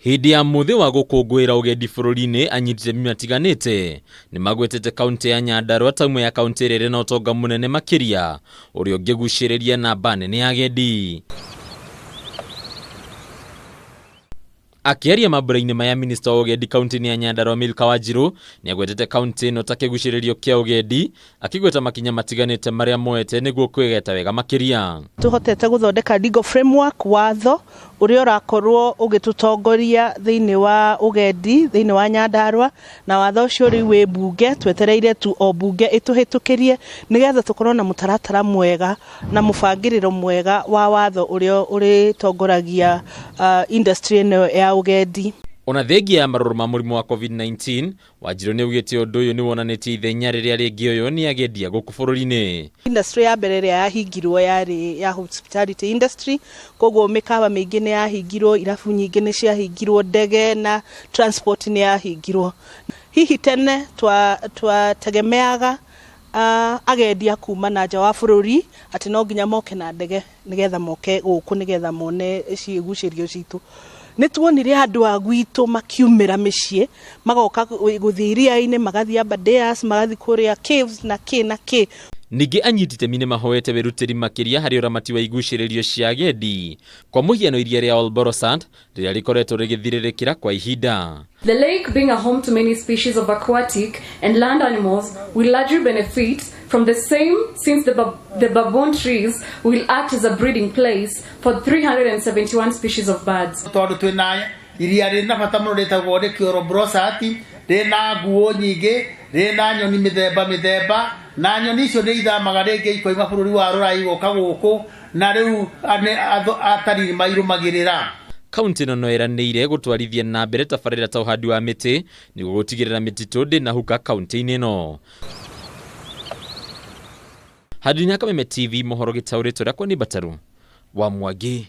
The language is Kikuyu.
Hĩndĩ ya mũthĩ wa gũkũngũĩra ũgendi bũrũri-inĩ, anyiti itemi matiganĩte nĩ magwetete kaũntĩ ya Nyandarua ta ĩmwe ya kaũntĩ ĩrĩa ĩrĩ na ũtonga mũnene makĩria ũrĩa ũngĩgucĩrĩria namba nene ya agendi. Akĩaria mambura-inĩ maya, minista wa ũgendi kaũntĩ-inĩ ya Nyandarua Milka Wanjiru nĩ agwetete kaũntĩ ĩno ta kĩgucĩrĩrio kĩa ũgendi, akĩgweta makinya matiganĩte marĩa moete nĩguo kwĩgeta wega makĩria. Tũhotete gũthondeka legal framework, watho ũrĩa ũrakorwo ũgĩtũtongoria thĩinĩ wa ũgendi thĩinĩ wa Nyandarua, na watho ũcio rĩu wĩ mbunge, twetereire tu o mbunge ĩtũhĩtũkĩrie nĩgetha tũkorwo na mũtaratara mwega na mũbangĩrĩro mwega wa watho ũrĩa ũrĩtongoragia industry ĩno ya ũgendi. Ona thengia ya marũrũ ma mũrimũ wa Covid-19, Wanjiru nĩaugĩte ũndũ ũyũ nĩwonanĩtie ithenya rĩrĩa rĩngĩoywo nĩ agendi a gũkũ bũrũri-inĩ. Industry ya mbere ĩrĩa yahingirwo yarĩ ya hospitality industry, koguo mĩkawa mĩingĩ nĩ yahingirwo, irabu nyingĩ nĩ ciahingirwo, ndege na transport nĩ yahingirwo. Hihi tene twategemeaga agendi a kuma na nja wa bũrũri atĩ no nginya moke na ndege nĩgetha moke gũkũ nĩgetha mone ciĩgucĩrio citũ. Nĩ tuonire andũ a gwitũ makiumĩra mĩciĩ magoka gũthiĩ iria-inĩ, magathiĩ Aberdares, magathiĩ kũrĩa caves na kĩ na kĩ. Ningĩ anyiti itemi nĩ mahoete wĩrutĩri makĩria harĩ ũramati wa igucĩrĩrio cia agendi, kwa mũhiano iria rĩa Olborosat rĩrĩa rĩkoretwo rĩgĩthirĩrĩkĩra kwa ihinda. The lake being a home to many species of aquatic and land animals will largely benefit from the same since the baboon trees will act as a breeding place for 371 species of birds. Tondũ twĩna iria rĩna bata mũno rĩtagwo Lake Olborosat, rĩna nguo nyingĩ, rĩna nyoni mĩthemba mĩthemba, na nyoni icio nĩ ithamaga rĩngĩ ikoima bũrũri wa Rũraya igoka gũkũ, na rĩu atarii mairũmagĩrĩra. Kaunti ĩno no ĩranĩire gũtwarithia na mbere tabarĩra ta ũhandi wa mĩtĩ nĩguo gũtigĩrĩra mĩtitũ ndĩnahuka kaunti-inĩ ĩno. Handũ-inĩ ha Kameme TV mohoro gĩtaũrĩtwo rĩakwa nĩ Mbataru wa Mwangi.